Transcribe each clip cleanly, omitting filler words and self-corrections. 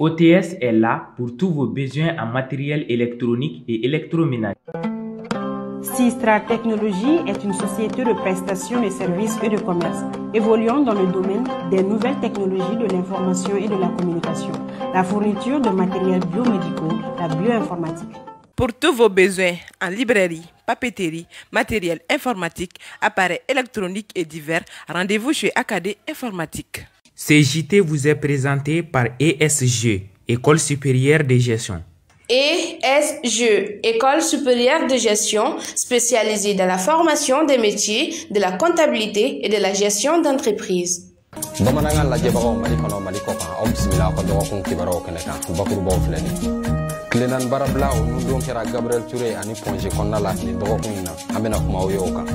OTS est là pour tous vos besoins en matériel électronique et électroménager. Sistra Technologies est une société de prestation de services et de commerce évoluant dans le domaine des nouvelles technologies de l'information et de la communication, la fourniture de matériels biomédicaux, la bioinformatique. Pour tous vos besoins en librairie, papeterie, matériel informatique, appareils électroniques et divers, rendez-vous chez AKD Informatique. CJT vous est présenté par ESG, École supérieure de gestion. ESG, École supérieure de gestion, spécialisée dans la formation des métiers, de la comptabilité et de la gestion d'entreprise. Bamanankan lajɛbagaw Mali kɔnɔ, Mali kɔ kan, aw bisimila aw ka dɔgɔkun kibaruyaw kɛnɛ kan. Bakurubaw filɛ nin: tile 4 baarabila, o nundon kɛra Gabriel Touré ani Point G kɔnɔna la nin dɔgɔkun in na. An bɛna kuma aw ye o kan.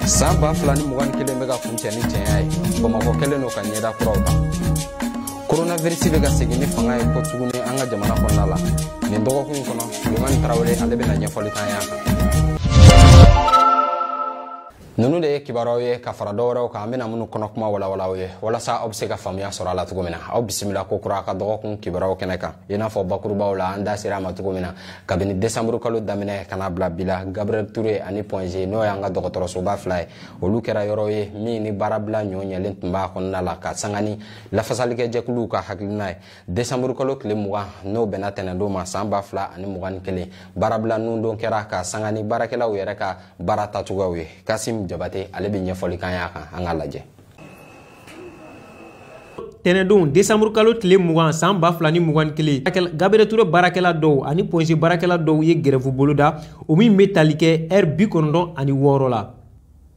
San 2021 bɛ ka kuncɛ ni cɛnya ye, Bamakɔ kɛlen don ka ɲɛda kuraw ta. Coronavirus bɛ ka segin ni fanga ye kɔ tuguni an ka jamana kɔnɔna la nin dɔgɔkun in kɔnɔ. Sulemani Tarawele, ale bɛna ɲɛfɔli k'an y'a kan. Ninnu de ye kibaruyaw ye ka fara dɔwɛrɛw kan, an bɛna minnu kɔnɔ kuma walawala aw ye walasa aw bɛ se ka faamuya sɔrɔ a la cogo min na. Aw bisimila ko kura a ka dɔgɔkun kibaruyaw kɛnɛ kan. I n'a fɔ bakurubaw la, an da sera a ma cogo min na, kabini desanburu kalo daminɛ ka na bila bi la, Gabriel Touré ani Point G, n'o y'an ka dɔgɔtɔrɔsoba fila ye, olu kɛra yɔrɔ ye min ni baarabila ɲɔ ɲɛlen tun b'a kɔnɔna la, ka sanga ni lafasalikɛ jɛkuluw ka hakilina ye. Desanburu kalo tile 20, n'o bɛnna tɛnɛndon ma, san 2021, baarabila nundon kɛra ka sanga ni baarakɛlaw yɛrɛ ka baara tacogoyaw ye. Kasim Jabate, ale bɛ ɲɛfɔli kan y'a kan, an k'a lajɛ. Tɛnɛdon, desanburu kalo tile 20, san 2021, Gabriel Touré baarakɛla dɔw ani Point G baarakɛla dɔw ye grève boloda, o min bɛ tali kɛ ɛri 96 la.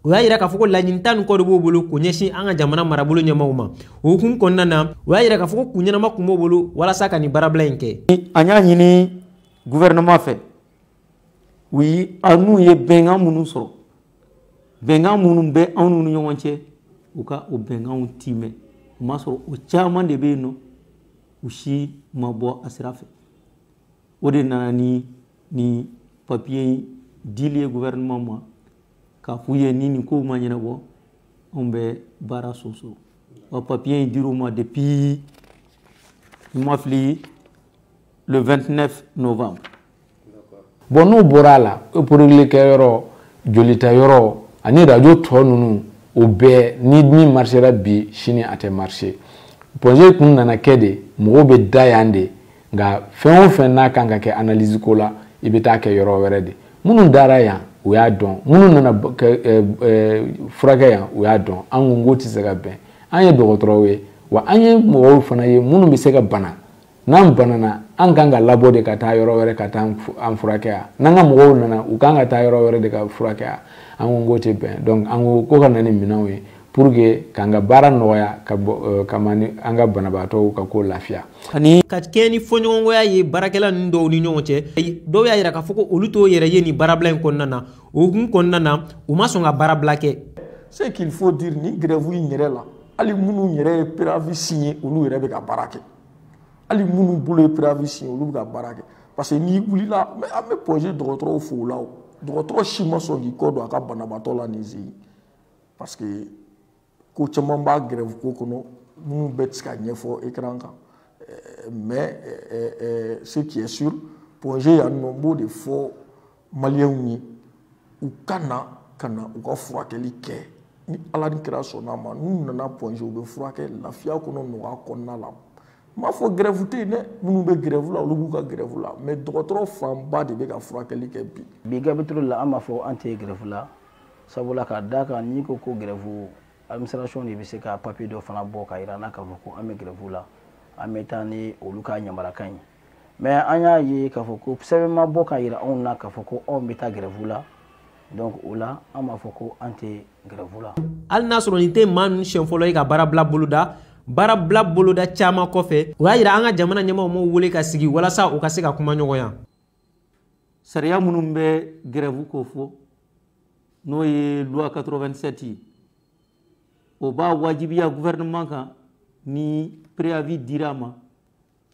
O y'a yira k'a fɔ ko laɲini tan ni kɔ de b'o bolo k'o ɲɛsin an ka jamana marabolo ɲɛmaw ma. O hukumu kɔnɔna na, o y'a yira k'a fɔ ko kun ɲɛnama kun b'o bolo walasa ka nin baarabila in kɛ. An y'a ɲini gouvernement fɛ, u ye an n'u ye bɛnkan minnu sɔrɔ, bɛnkan minnu bɛ anw n'u ni ɲɔgɔn cɛ, u ka o bɛnkanw timɛ. O ma sɔrɔ, o caman de bɛ yen nɔ, u si ma bɔ a sira fɛ. O de nana ni papiye in dili ye gouvernement ma, k'a f'u ye ni nin kow ma ɲɛnabɔ, anw bɛ baara sonsoro. Wa papiye in dir'u ma depuis, n ma fili, le 29 novembre. Bon, n'o bɔra a la, kɛyɔrɔ, jolita yɔrɔ ani radio tɔ ninnu, o bɛɛ ni min marchera bi, sini a tɛ marcher. Point G kun nana kɛ de, mɔgɔw bɛ da yan de, nka fɛn o fɛn n'a kan ka kɛ analyse ko la, i bɛ taa kɛ yɔrɔ wɛrɛ de. Minnu dara yan, u y'a dɔn. Minnu nana kɛ furakɛ yan, u y'a dɔn. An ko k'o tɛ se ka bɛn. An ye dɔgɔtɔrɔw ye wa, an ye mɔgɔw fana ye minnu bɛ se ka bana. N'an banana, an kan ka labɔ de ka taa yɔrɔ wɛrɛ ka taa an furakɛ yan. N'an ka mɔgɔw nana, u kan ka taa yɔrɔ wɛrɛ de ka furakɛ yan. An ko k'o tɛ bɛn. Donc an ko ko ka na ni minɛnw ye pour que k'an ka baara nɔgɔya, ka bɔ ka ni an ka banabaatɔw ka ko lafiya. Ani ka kɛ ni fɔɲɔgɔnkɔya ye baarakɛla ninnu dɔw ni ɲɔgɔn cɛ, dɔw y'a yira k'a fɔ ko olu t'o yɛrɛ ye nin baarabila in kɔnɔna na. O hukumu kɔnɔna na, u ma sɔn ka baarabila kɛ. Ce qu'il faut dire, ni grève in yɛrɛ la, hali minnu yɛrɛ ye préavis signé, olu yɛrɛ bɛ ka baara kɛ. Hali minnu bolo ye préavis signé, olu bɛ ka baara kɛ, parce que n'i wulila, an bɛ Point G dɔgɔtɔrɔw fo o la. O dɔgɔtɔrɔ si ma sɔn k'i kɔ don a ka banabaatɔ la nin sen, parce que ko caman b'a grève ko kɔnɔ minnu bɛɛ tɛ se ka ɲɛfɔ écran kan. Mais ce qui est sûr, Point G yan nɔ, n b'o de fɔ maliyɛnw ye, u ka na ka na u ka furakɛli kɛ. Ni Ala ni kira sɔnna a ma, n'u nana Point G, u bɛ furakɛ lafiya kɔnɔ, nɔgɔya kɔnɔna la. N m'a fɔ grève tɛ yen dɛ. Minnu bɛ grève la, olu b'u ka grève la, mais dɔgɔtɔrɔ fanba de bɛ ka furakɛli kɛ bi. Bi Gabriel Touré la, an b'a fɔ an tɛ grève la, sabula k'a da kan, n'i ko ko grève, administration de bɛ se ka papier dɔ fana bɔ ka yira an na k'a fɔ ko an bɛ grève la, an bɛ taa ni olu ka yamarukan ye. Mais an y'a ye k'a fɔ ko sɛbɛn ma bɔ ka yira anw na k'a fɔ ko anw bɛ taa grève la. Donc o la, an b'a fɔ ko an tɛ grève la. Hali n'a sɔrɔ nin tɛ maa ninnu siɲɛ fɔlɔ ye ka baarabila boloda, baarabila boloda caman kɔfɛ, o y'a yira an ka jamana ɲɛmaaw m'o wele ka sigi walasa u ka se ka kuma ɲɔgɔnya. Sariya minnu bɛ grève ko fɔ, n'o ye loi 87 ye, o b'a wajibiya gouvernement kan, ni préavis dira a ma,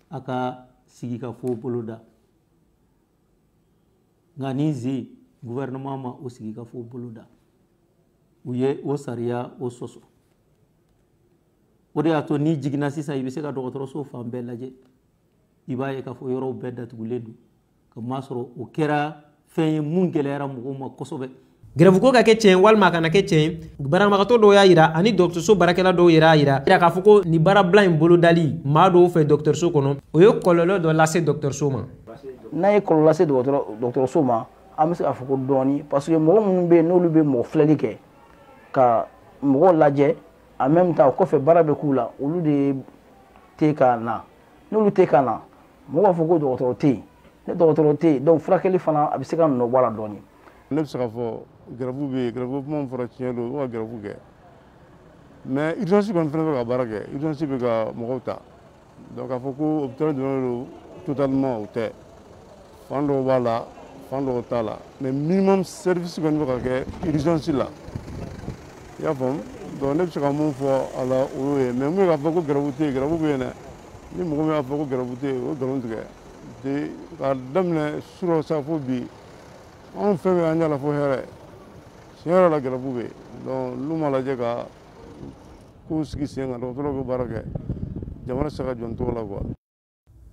a ka sigi ka fɔ boloda. Nka ni ze gouvernement ma o sigi ka fɔ boloda, u ye o sariya o sɔsɔ. O de y'a to n'i jiginna sisan, i bɛ se ka dɔgɔtɔrɔso fan bɛɛ lajɛ, i b'a ye k'a fɔ yɔrɔw bɛɛ datugulen don, ka masɔrɔ o kɛra fɛn ye mun gɛlɛyara mɔgɔw ma kosɛbɛ. Grève ko ka kɛ tiɲɛ walima a kana kɛ tiɲɛ, banabagatɔ dɔw y'a yira ani dɔgɔtɔrɔso baarakɛla dɔw yɛrɛ y'a yira k'a fɔ ko nin baarabila in bolodali maa dɔw fɛ dɔgɔtɔrɔso kɔnɔ, o ye kɔlɔlɔ dɔ lase dɔgɔtɔrɔso ma. N'a ye kɔlɔlɔ lase dɔgɔtɔrɔso ma, an bɛ se k'a fɔ ko dɔɔni, parce que mɔgɔ minnu bɛ yen n'olu bɛ mɔgɔ filɛli kɛ ka mɔgɔw lajɛ en même temps o kɔfɛ baara bɛ k'u la, olu de tɛ ka na. N'olu tɛ ka na, mɔgɔw b'a fɔ ko dɔgɔtɔrɔ tɛ yen. Ni dɔgɔtɔrɔ tɛ yen, donc furakɛli fana a bɛ se ka nɔ bɔ a la dɔɔni. Ne bɛ se k'a fɔ grève bɛ yen, grève kuma min fɔra tiɲɛ don, u ka grève kɛ, mais urgence kɔni fana bɛ ka baara kɛ, urgence bɛ ka mɔgɔw ta. Donc k'a fɔ ko hôpital dɔrɔn don totalement, o tɛ, fan dɔw b'a la, fan dɔw t'a la, mais minimum service kɔni bɛ ka kɛ urgence la, i y'a faamu. Donc ne bɛ se ka mun fɔ a la, o y'o ye. Mais mun ye k'a fɔ ko grève tɛ yen, grève bɛ yen dɛ. Ni mɔgɔ min y'a fɔ ko grève tɛ yen, o ye nkalon tigɛ. K'a daminɛ surɔ sa fo bi, anw fɛn bɛ an ɲɛ la fo hɛrɛ, tiɲɛ yɛrɛ la grève bɛ yen. Donc n'u ma lajɛ ka kow sigi sen kan, dɔgɔtɔrɔw bɛ baara kɛ, jamana tɛ se ka jɔ nin cogo la quoi.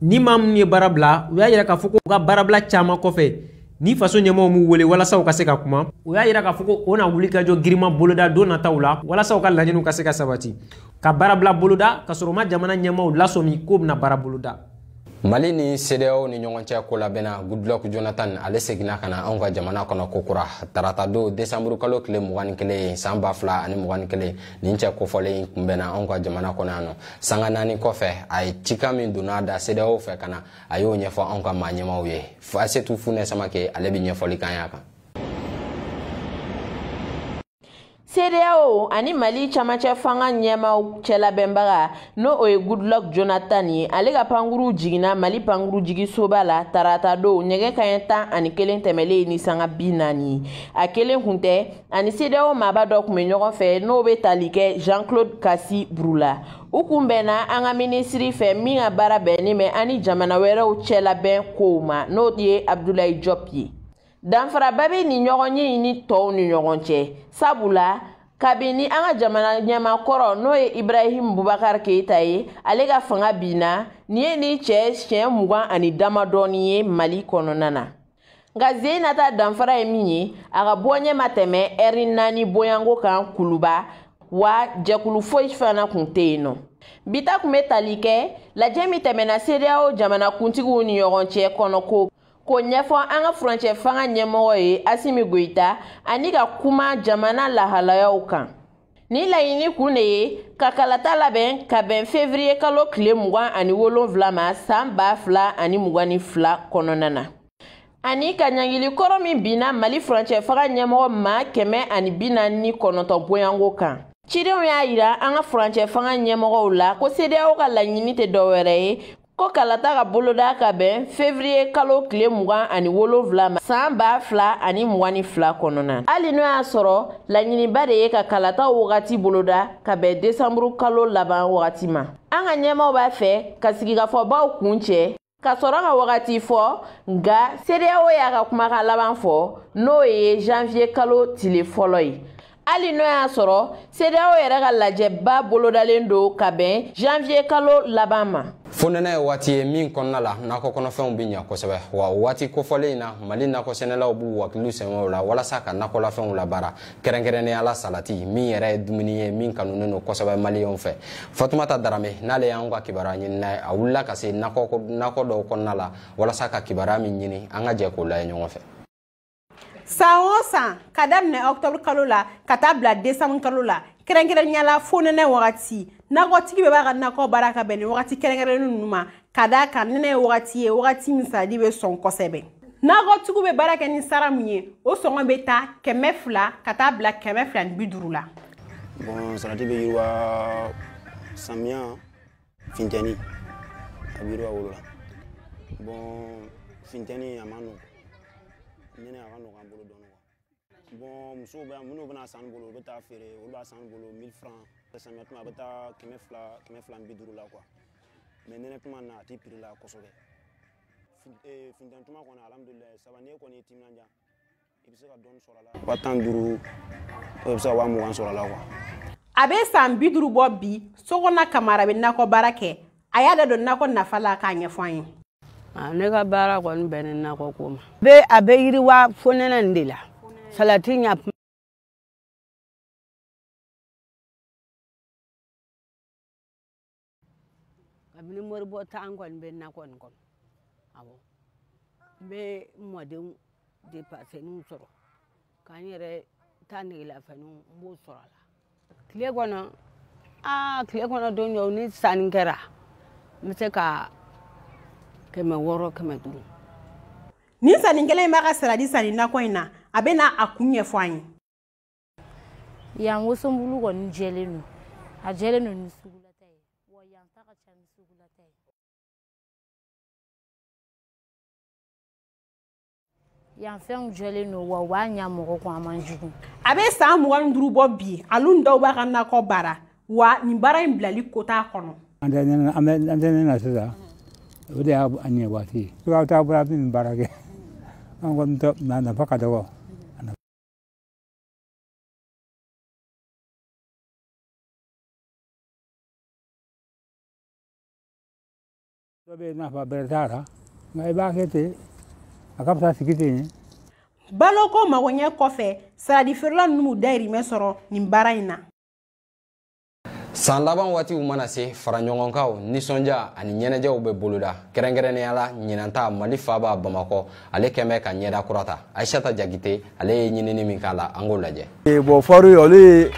Ni maa minnu ye baara bila, u y'a yira k'a fɔ ko u ka baarabila caman kɔfɛ, ni faso ɲɛmɔgɔw m'u wele walasa u ka se ka kuma, u y'a yira k'a fɔ ko o na wuli ka jɔ girinman boloda don nataw la walasa u ka laɲiniw ka se ka sabati, ka baarabila boloda ka sɔrɔ u ma jamana ɲɛmaaw lasɔmi k'o bɛna baara boloda. Mali ni CEDEAO ni ɲɔgɔn cɛ ko labɛnna Goodluck Jonathan, ale seginna ka na anw ka jamana kɔnɔ kokura tarata don décembre kalo tile 21 san 2021. Nin cɛ kofɔlen in kunbɛnna anw ka jamana kɔnɔ yan nɔ sanga 4 kɔfɛ. A ye cikan min donna da CEDEAO fɛ ka na, a y'o ɲɛfɔ anw ka maa ɲɛmaaw ye. Asetu Funɛ Samake, ale bɛ ɲɛfɔli kan y'a kan. CEDEAO ani Mali camancɛ fanga ɲɛmaaw cɛlabɛnbaga, n'o o ye Goodluck Jonathan ye, ale ka pankuru jiginna Mali pankuru jigisoba la tarata don nɛgɛ kanɲɛ 11 tɛmɛlen ni sanga 40. A kelen kun tɛ, ani CEDEAO maaba dɔ kun bɛ ɲɔgɔn fɛ, n'o bɛ tali kɛ Jean-Claude Kassi Brou la. U kun bɛnna an ka minisiri fɛ min ka baara bɛnnen bɛ ani jamana wɛrɛw cɛlabɛn kow ma, n'o ye Abdoulaye Diop ye. Danfaraba bɛ nin ɲɔgɔn ye ni tɔw ni ɲɔgɔn cɛ, sabula kabini an ka jamana ɲɛmaakɔrɔ, n'o ye Ibrahim Boubacar Keïta ye, ale ka fanga binna, nin ye ni cɛ siɲɛ 20 ani damadɔni ye Mali kɔnɔna na. Nka zen nata danfara ye min ye, a ka bɔ ɲɛ ma tɛmɛ ɛri 4 bonyanko kan Kuluba, wa jɛkulu foyi fana kun tɛ yen nɔ. Bi ta kun bɛ tali kɛ lajɛ min tɛmɛna CEDEAO jamanakuntigiw ni ɲɔgɔn cɛ kɔnɔ ko k'o ɲɛfɔ an ka furancɛ fanga ɲɛmɔgɔ ye Assimi Goïta, ani ka kuma jamana lahalayaw kan. Ni laɲini kun de ye ka kalata labɛn ka bɛn février kalo tile 27 ma san 2022 kɔnɔna na, ani ka ɲangili kɔrɔ min binna Mali furancɛ fanga ɲɛmɔgɔ maa 149 bonyanko kan. Cidenw y'a yira an ka furancɛ fanga ɲɛmɔgɔw la ko CEDEAO ka laɲini tɛ dɔwɛrɛ ye ko kalata ka boloda ka bɛn février kalo tile 27 ma san 2022 kɔnɔna. Hali n'o y'a sɔrɔ laɲiniba de ye ka kalataw wagati boloda ka bɛn décembre kalo laban wagati ma, an ka ɲɛmaaw b'a fɛ ka sigikafɔbaw kun cɛ ka sɔrɔ ka wagati fɔ, nka CEDEAO y'a ka kumakan laban fɔ, n'o ye janvier kalo tile fɔlɔ ye. Hali n'o y'a sɔrɔ CEDEAO yɛrɛ ka lajɛba bolodalen don ka bɛn janvier kalo laban ma. Fonɛnɛ ye waati ye min kɔnɔna la nakɔ kɔnɔfɛnw bɛ ɲa kosɛbɛ, wa o waati kofɔlen in na Mali nakɔsɛnɛlaw b'u wakiliw sɛmɛ o la walasa ka nakɔlafɛnw labaara, kɛrɛnkɛrɛnnenya la salati min yɛrɛ ye dumuni ye min kanunen don kosɛbɛ maliyɛnw fɛ. Fatumata Darame, n'ale y'anw ka kibaruya ɲinina ye, a wulila ka se nakɔ dɔw kɔnɔna la walasa ka kibaruya min ɲini, an ka jɛ k'o lajɛ ɲɔgɔn fɛ. San o san, ka daminɛ octobre kalo la ka taa bila décembre kalo la, kɛrɛnkɛrɛnnenya la fonɛnɛ wagati, nakɔtigi bɛɛ b'a ka nakɔ baara ka bɛn ni wagati kɛrɛnkɛrɛnnen ninnu ma, ka d'a kan nɛnɛ ye wagati ye, wagati min saladi bɛ sɔn kosɛbɛ. Nakɔtigiw bɛ baara kɛ ni sara min ye, o sɔngɔ bɛ taa 200 ka taa bila 250 la. Bon, salati bɛ yiriwa samiya funteni, a bɛ yiriwa wolo la. Bon, funteni a ma nɔgɔn, nɛnɛ a ka nɔgɔn an bolo dɔɔnin quoi. Bon, musow bɛ minnu bɛna san bolo, u bɛ taa feere, olu b'a san bolo 1000 francs. Samiya tuma a bɛ taa 200, 250 la quoi. Mais nɛnɛ tuma na a tɛ prix la kosɛbɛ. Funteni tuma kɔni, alhamdulilayi, saba n'e kɔni ye timinandiya, i bɛ se ka dɔɔnin sɔrɔ a la. 15 000, i bɛ se ka 20 000 sɔrɔ a la quoi. A bɛ san 50 bɔ bi, Sogona Kamara bɛ nakɔ baara kɛ. A y'a da don nakɔ nafa la k'a ɲɛfɔ an ye. Ne ka baara kɔni bɛnnen nakɔ ko ma. A bɛ yiriwa fonɛnɛ nin de la. Salati ɲa. Kabini moribɔ ta an kɔni bɛ nakɔ nin kɔnɔ. Awɔ. N bɛ mɔdenw depaseniw sɔrɔ. K'an yɛrɛ ta negelafɛnw n b'o sɔrɔ a la. Tile kɔnɔ, tile kɔnɔ don dɔw ni sanni kɛra, n bɛ se ka 600 500. Nin sannikɛla in b'a ka saladi sanni nakɔ in na, a bɛ na a kun ɲɛfɔ an ye. Yan wosobulu kɔni jɛlen don, a jɛlen don ni sugulata ye, wa yan ta ka ca ni sugulata ye. Yan fɛnw jɛlen don wa u b'a ɲa mɔgɔ kun, a man jugu. A bɛ san 25 bɔ bi, alu dɔw b'a ka nakɔ baara, wa nin baara in bilali ko t'a kɔnɔ. An tɛ ne na sisan, o de y'a ɲɛ waati ye. Aw t'a bolo a bɛ nin baara kɛ, an kɔni tɛ a nafa ka dɔgɔ. Dɔ bɛ yen nafa bɛrɛ t'a la, nka i b'a kɛ ten, a ka fisa sigi ten ye. Baloko magoɲɛ kɔfɛ, saladi feerela ninnu m'u dayirimɛ sɔrɔ nin baara in na. San laban waatiw mana se, faraɲɔgɔnkanw, nisɔndiya ani ɲɛnajɛw bɛ boloda. Kɛrɛnkɛrɛnnenya la ɲinan ta Mali faaba Bamakɔ, ale kɛn bɛ ka ɲɛda kura ta. Aïssata Diakité ale ye ɲinini min k'a la, an k'o lajɛ. Bon, foire olu ye,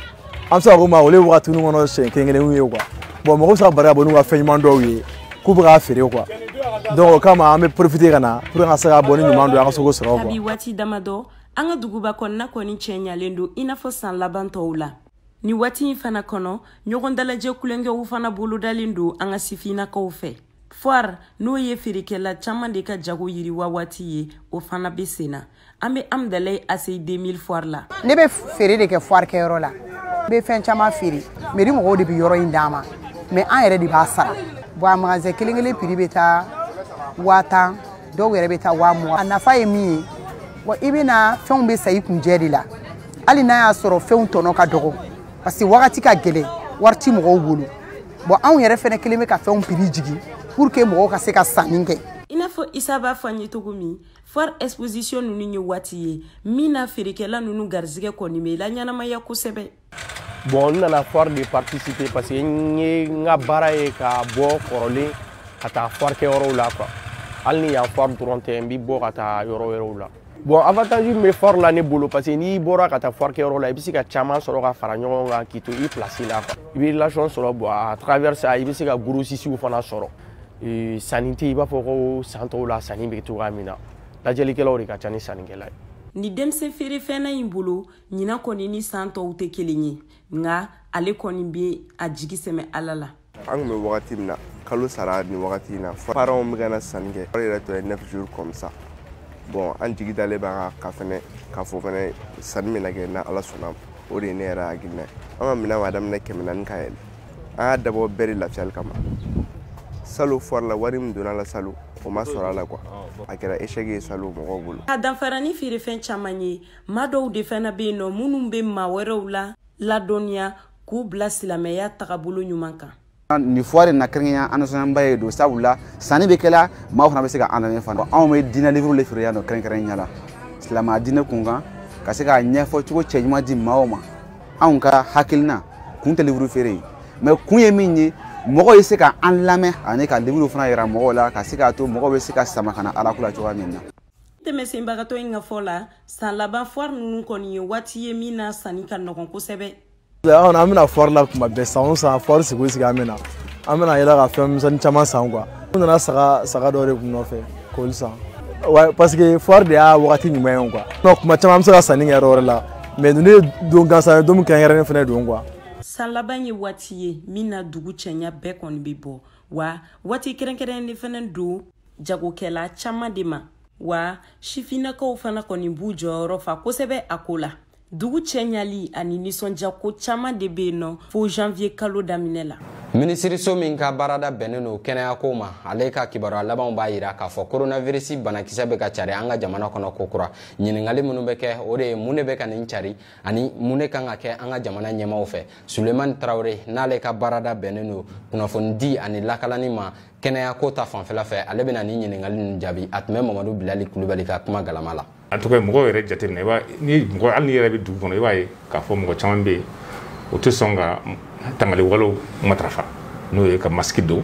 an bɛ se ka ko ma olu ye wagati kɔnɔ siɲɛ kelen kelenw ye quoi. Bon, mɔgɔw bɛ se ka bari ka bɔ n'u ka fɛn ɲuman dɔw ye k'u bɛ k'a feere quoi. Donc o kama an bɛ profiter ka na pour que an ka se ka bɔ ni ɲuman dɔ ye, an ka se k'o sɔrɔ quoi. Kabi waati damadɔ, an ka duguba kɔnɔna kɔni cɛ ɲalen don i n'a fɔ san laban tɔw la. Ni waati in fana kɔnɔ, ɲɔgɔn dalajɛ kulonkɛw fana bolodalen don an ka sifinnakaw fɛ. Foire n'o ye feerekɛla caman de ka jago yiriwa waati ye, o fana bɛ sen na. An bɛ Amdalaye ACI 2000 foire la. Ne bɛ feere de kɛ foire kɛyɔrɔ la. N bɛ fɛn caman feere. Mairie mɔgɔw de bɛ yɔrɔ in d'an ma. Mais an yɛrɛ de b'a sara. Bon, a magasin kelen kelen prix bɛ taa 10 000, dɔw yɛrɛ bɛ taa 20 000. A nafa ye min ye, wa i bɛna fɛnw bɛ san i kunjɛ de la. Hali n'a y'a sɔrɔ fɛnw tɔnɔ ka dɔgɔ. Parce que wagati ka gɛlɛn, wari ti mɔgɔw bolo. Bon, anw yɛrɛ fɛnɛ kelen bɛ ka fɛnw prix jigin pour que mɔgɔw ka se ka sanni kɛ. I n'a fɔ Isa b'a fɔ an ye cogo min, foire exposition ninnu ye waati ye min na feerekɛla ninnu garisɛgɛ kɔni bɛ laɲɛnamaya kosɛbɛ. Bon, n nana foire de participer parce que n ye n ka baara ye ka bɔ kɔrɔlen ka taa foire kɛyɔrɔw la quoi. Hali ni yan foire dɔrɔn tɛ, n bɛ bɔ ka taa yɔrɔ wɛrɛw la. Bon, avantage min bɛ foire la ne bolo, parce que n'i bɔra ka taa foire kɛyɔrɔ la, i bɛ se ka caman sɔrɔ ka fara ɲɔgɔn kan k'i to i place la quoi. I bɛ relation sɔrɔ, bon, à travers ça i bɛ se ka grossistes fana sɔrɔ. Sanni tɛ i b'a fɔ ko san tɔw la sanni bɛ cogoya min na, lajɛlikɛlaw de ka ca ni sannikɛla ye. Ni denmisɛn feerefɛnna in bolo, ɲinan kɔni ni san tɔw tɛ kelen ye, nka ale kɔni bɛ a jigi sɛmɛ Ala la. An tun bɛ wagati min na, kalo sara nin wagati in na, parents bɛ ka na sanni kɛ. Wari yɛrɛ tɔ ye 9 jours comme ça. Bon, an jigi dalen b'a kan fɛnɛ k'a fɔ fɛnɛ sanni bɛna kɛ n'a Ala sɔnna. O de ye ne yɛrɛ hakilina ye. An ka minɛn b'a daminɛ 400 ka yɛlɛ. An y'a dabɔ bɛɛ de lafiyali kama. Salon foire la, wari min donna la salon, o ma sɔrɔ a la quoi. A kɛra échec ye salon mɔgɔw bolo. A danfara ni feerefɛn caman ye, maa dɔw de fana bɛ yen nɔ minnu bɛ maa wɛrɛw la ladɔnniya k'u bila silamɛya tagabolo ɲuman kan. Nin foire in na, kɛrɛnkɛrɛnnenya an nisɔndiyaba ye don, sabula sanni bɛ kɛla, maaw fana bɛ se ka an lamɛn fana. Anw bɛ diinɛ livre de feere yan nɔ, kɛrɛnkɛrɛnnenya la silamɛya diinɛ kun kan, ka se k'a ɲɛfɔ cogo cɛɲuman di maaw ma. Anw ka hakilina kun tɛ livre feere ye, mais kun ye min ye, mɔgɔw ye se ka an lamɛn ani ka livre fana yira mɔgɔw la, ka se k'a to mɔgɔw bɛ se ka sama ka na Ala ko la cogoya min na. Tɛmɛsenbagatɔ in ka fɔ la, san laban foire ninnu kɔni ye waati ye min na sanni ka nɔgɔn kosɛbɛ. An kɔni an bɛna foire la kuma bɛɛ, san o san foire sigi o sigi, an bɛna yɛlɛ ka fɛn misɛnnin caman san quoi. N nana saga dɔ de kun nɔfɛ k'olu san. Ouais, parce que foire de y'a wagati ɲuman ye quoi. Non, kuma caman an bɛ se ka sanni kɛ yɔrɔ wɛrɛ la, mais ninnu ye don gansan ye, don min kɛrɛnkɛrɛnnen fɛnɛ don quoi. San laban ye waati ye min na dugu cɛɲa bɛɛ kɔni bɛ bɔ, wa waati kɛrɛnkɛrɛnnen fɛnɛ don jagokɛla caman de ma, wa sifinnakaw fana kɔni b'u jɔyɔrɔ fa kosɛbɛ a ko la. Dugu cɛɲali ani nisɔndiyako caman de bɛ yen nɔ fo janvier kalo daminɛ la. Minisiriso min ka baarada bɛnnen don kɛnɛyako ma, ale ka kibaruya labanw b'a yira k'a fɔ coronavirus banakisɛ bɛ ka cari an ka jamana kɔnɔ kokura. Ɲininkali minnu bɛ kɛ, o de ye mun de bɛ ka nin cari ani mun de kan ka kɛ an ka jamana ɲɛmaaw fɛ. Sulemani Tarawele, n'ale ka baarada bɛnnen don kunnafonidi ani lakalani ma kɛnɛyako ta fanfɛla fɛ, ale bɛna nin ɲininkali ninnu jaabi. A tun bɛ Mamadu Bilali Kulubali ka kuma galama la. En tout cas, mɔgɔw yɛrɛ jateminɛ, i b'a ni mɔgɔ, hali n'i yɛrɛ bɛ dugu kɔnɔ, i b'a ye k'a fɔ mɔgɔ caman bɛ yen, o tɛ sɔn ka tangali walew matarafa, n'o ye ka masque don.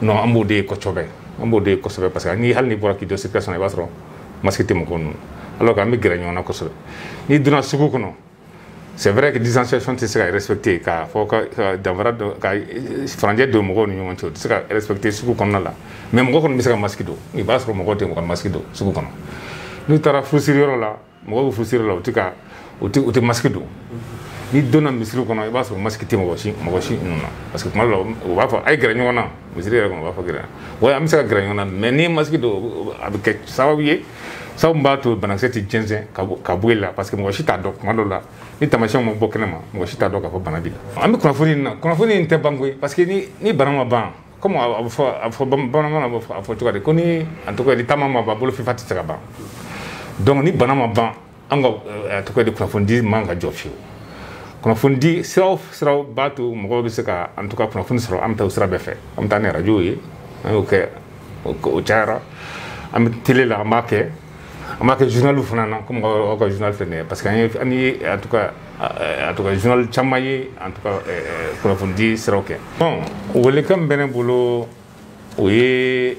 Non, an b'o de ye kosɛbɛ, an b'o de ye kosɛbɛ, parce que ni hali n'i bɔra k'i jɔ circulation na, i b'a sɔrɔ masque tɛ mɔgɔw ninnu, alors que an bɛ gɛrɛ ɲɔgɔn na kosɛbɛ. N'i donna sugu kɔnɔ, c'est vrai que distanciation tɛ se ka respecter, k'a fɔ ka danfara dɔn, ka furancɛ don mɔgɔw ni ɲɔgɔn cɛ, o tɛ se ka respecter sugu kɔnɔna la, mais mɔgɔ kɔni bɛ se ka masque don. I b'a sɔrɔ mɔgɔw tɛ ka masque don sugu kɔnɔ. N'u taara furusiriyɔrɔ la, mɔgɔw bɛ furusiri la, u tɛ ka u tɛ u tɛ masque don. N'i donna misiri kɔnɔ, i b'a sɔrɔ masque tɛ mɔgɔ si ninnu na, parce que tuma dɔ la u b'a fɔ a ye gɛrɛ ɲɔgɔn na misiri yɛrɛ kɔnɔ, u b'a fɔ gɛrɛ, wa an bɛ se ka gɛrɛ ɲɔgɔn na, mais n'i ye masque don, a bɛ kɛ sababu ye, sababu b'a to banakisɛ tɛ jɛnsɛn ka bɔ e la, parce que mɔgɔ si t'a dɔn. Tuma dɔw la, ni taamasiyɛnw ma bɔ kɛnɛ ma, mɔgɔ si t'a dɔn k'a fɔ bana b'i la. An bɛ kunnafoni na, kunnafoni in tɛ ban koyi, parce que ni bana ma ban, comme a bɛ fɔ bamanankan na, a bɛ fɔ cogo di, ko ni en tout cas ni taama ma ban, bolo fifa tɛ se ka ban. Donc ni bana ma ban, an ka a tɔgɔ di, kunnafoni man ka jɔ fiyewu. Kunnafoni di siraw siraw b'a to mɔgɔw bɛ se ka en tout cas kunnafoni sɔrɔ. An bɛ taa o sira bɛɛ fɛ, an bɛ taa ni arajo ye, an y'o kɛ, o cayara, an bɛ télé la, an b'a kɛ, an b'a kɛ journal fana na, komi aw ka journal filɛ nin ye, parce que an ye en tout cas journal caman ye, en tout cas kunnafoni di siraw kɛ. Bon, welekan min bɛ ne bolo, o ye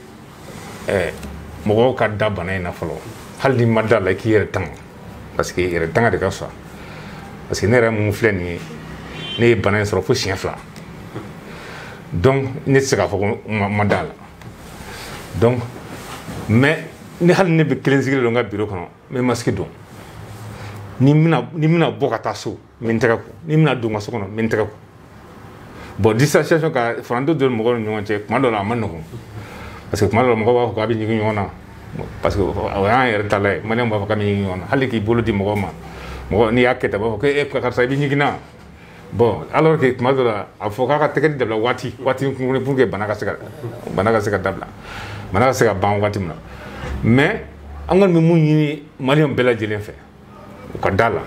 mɔgɔw ka da bana in na fɔlɔ. Hali n'i ma da la, i k'i yɛrɛ tanga, parce que yɛrɛ tanga de ka fisa. Parce que ne yɛrɛ mun filɛ nin ye, ne ye bana in sɔrɔ fo siɲɛ 2, donc ne tɛ se k'a fɔ ko n ma da la. Donc mais ni hali ne bɛ kelen sigilen don n ka bureau kɔnɔ, n bɛ masque don. Ni n bɛna bɔ ka taa so, n bɛ n tɛgɛ ko. Ni n bɛna don n ka so kɔnɔ, n bɛ n tɛgɛ ko. Bon, distanciation, ka furancɛ don mɔgɔw ni ɲɔgɔn cɛ, tuma dɔw la a ma nɔgɔn, parce que tuma dɔw la mɔgɔw b'a fɔ k'a bɛ ɲigin ɲɔgɔn na, parce que o y'an yɛrɛ ta la ye. Maliyɛnw b'a fɔ k'a bɛ ɲigin ɲɔgɔn na, hali k'i bolo di mɔgɔ ma, mɔgɔ n'i y'a kɛ tan, b'a fɔ ko e karisa i bɛ ɲigin na. Bon, alors que tuma dɔ la a fɔ k'a ka tɛgɛ di dabila waati kunkurunin pour que bana ka se ka dabila, bana ka se ka ban waati min na. Mais an kɔni bɛ mun ɲini maliyɛnw bɛɛ lajɛlen fɛ, u ka da la,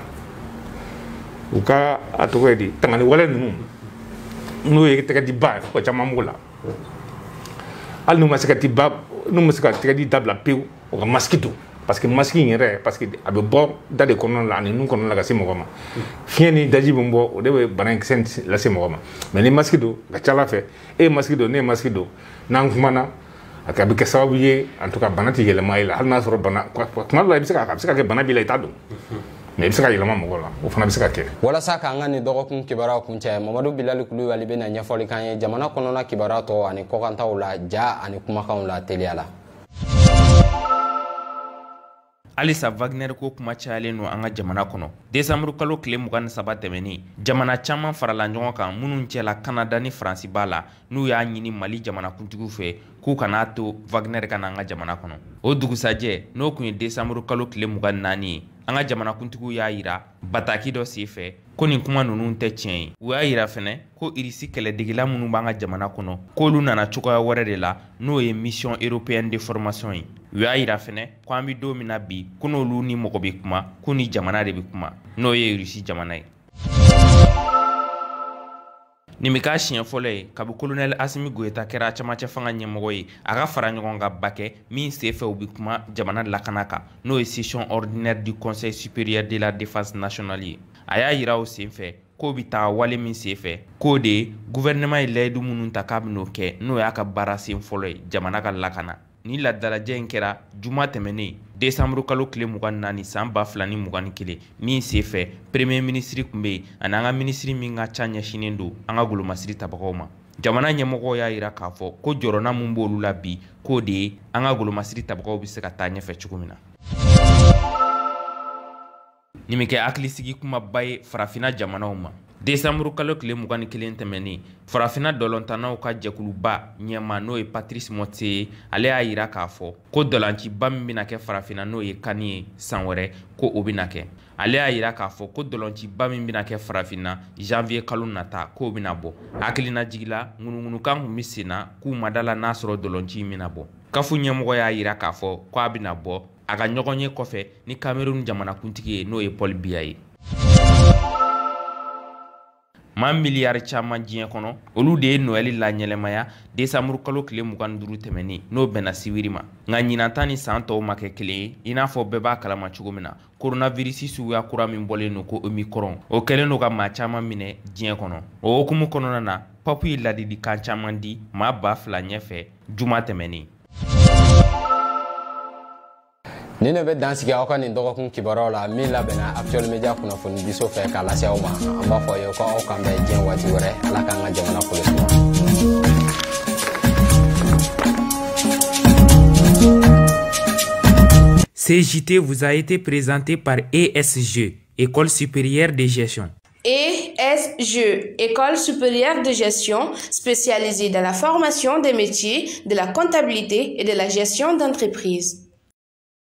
u ka a tɔgɔ ye di, tangani wale ninnu, n'o ye tɛgɛ di ba ye, o caman b'o la. Hali n'u ma se ka n'u ma se ka tɛgɛ di dabila pewu, u ka masque don, parce que masque in yɛrɛ, parce que a bɛ bɔ da de kɔnɔna la ani nun kɔnɔna la ka se mɔgɔ ma. Fiɲɛ ni daji bɛ bɔ, o de bɛ bana in kisɛ lase mɔgɔ ma. Mais ni masque don, a ka ca ala fɛ, e ye masque don, ne ye masque don, n'an kumana, a bɛ kɛ sababu ye, en tout cas bana tɛ yɛlɛma e la. Hali n'a sɔrɔ bana tuma dɔ la, a bɛ se ka kɛ bana b'i la, i t'a dɔn, mais i bɛ se ka yɛlɛma mɔgɔ la, o fana bɛ se ka kɛ. Walasa k'an ka nin dɔgɔkun kibaruyaw kuncɛ, Mamadu Bilali Kulubali bɛna ɲɛfɔli k'an ye jamana kɔnɔna kibaruya tɔ ani kɔkantaw la, ja ani kumakanw la teliya la. Halisa Wagner ko kuma cayalen don an ka jamana kɔnɔ. Desanburu kalo tile 23 tɛmɛnen, jamana caman farala ɲɔgɔn kan minnu cɛla Kanada ni Faransi b'a la, n'u y'a ɲini Mali jamanakuntigiw fɛ k'u kan'a to Wagner ka na an ka jamana kɔnɔ. O dugusajɛ, n'o tun ye desanburu kalo tile 24 ye, an ka jamanakuntigiw y'a yira bataki dɔ senfɛ ko nin kuma ninnu tɛ tiɲɛ ye. U y'a yira fɛnɛ ko Irisi kɛlɛdegela minnu b'an ka jamana kɔnɔ, k'olu nana cogoya wɛrɛ de la, n'o ye mission européenne de formation ye. U y'a yira fɛnɛ ko an bɛ don min na bi, ko n'olu ni mɔgɔ bɛ kuma, ko ni jamana de bɛ kuma, n'o ye Irisi jamana ye. Nin bɛ k'a siɲɛ fɔlɔ ye kabi colonel Asimi Goyita kɛra camancɛ fanga ɲɛmɔgɔ ye, a ka fara ɲɔgɔn kan ba kɛ min senfɛ u bɛ kuma jamana lakana kan, n'o ye session ordinaire du conseil supérieur de la défense nationale ye. A y'a yira o senfɛ k'o bɛ taa wale min senfɛ, k'o de ye gouvernement ye layidu minnu ta k'a bɛn'o kɛ, n'o y'a ka baara sen fɔlɔ ye jamana ka lakana. Ni ladalajɛ in kɛra juma tɛmɛnen desanburu kalo tile 24 san 2021, min senfɛ premier ministre tun bɛ yen ani an ka minisiri min ka ca ɲɛsinnen don an ka golomasiri tabagaw ma. Jamana ɲɛmɔgɔw y'a yira k'a fɔ ko jɔrɔna min b'olu la bi, k'o de ye an ka golomasiri tabagaw bɛ se ka taa ɲɛfɛ cogo min na. Nin bɛ kɛ hakilisigi kumaba ye farafinna jamanaw ma. Desanburu kalo tile 21 tɛmɛnen, farafinna dɔlɔntannaw ka jɛkuluba ɲɛma n'o ye Patrice Motsepe ye, ale y'a yira k'a fɔ ko dɔlanciba min bɛna kɛ farafinna n'o ye CAN ye san wɛrɛ, ko o bɛna kɛ. Ale y'a yira k'a fɔ ko dɔlɔnciba min bɛna kɛ farafinna janvier kalo nata, k'o bɛna bɔ. Hakilinajigila ŋunuŋunukan kun bɛ sen na k'u ma da la n'a sɔrɔ dɔlɔnci in bɛna bɔ. CAF ɲɛmɔgɔ y'a yira k'a fɔ ko a bɛna bɔ a ka ɲɔgɔn ye kɔfɛ ni Cameroun jamanakuntigi ye n'o ye Paul Biya ye. Maa miliyari caman diɲɛ kɔnɔ, olu de ye Noɛli laɲɛnamaya desanburu kalo tile 25 tɛmɛnen, n'o bɛnna sibiri ma. Nka ɲinan ta ni san tɔw ma kɛ kelen ye, i n'a fɔ bɛɛ b'a kalama cogo min na, coronavirus suguya kura min bɔlen don ko Omicron, o kɛlen don ka maa caman minɛ diɲɛ kɔnɔ. O hukumu kɔnɔna na, papu ye ladilikan caman di maa 2000 ɲɛfɛ juma tɛmɛnen. Nin de bɛ dan sigi aw ka nin dɔgɔkun kibaruyaw la min labɛnna Actuel Media kunnafonidiso fɛ k'a lase aw ma. An b'a fɔ aw ye ko aw k'an bɛn diɲɛ waati wɛrɛ. Ala k'an ka jamana kɔlɔsi. CJT vous a été présenté par ESG, École supérieure de gestion. ESG, École supérieure de gestion, spécialisée dans la formation des métiers, de la comptabilité et de la gestion d'entreprise.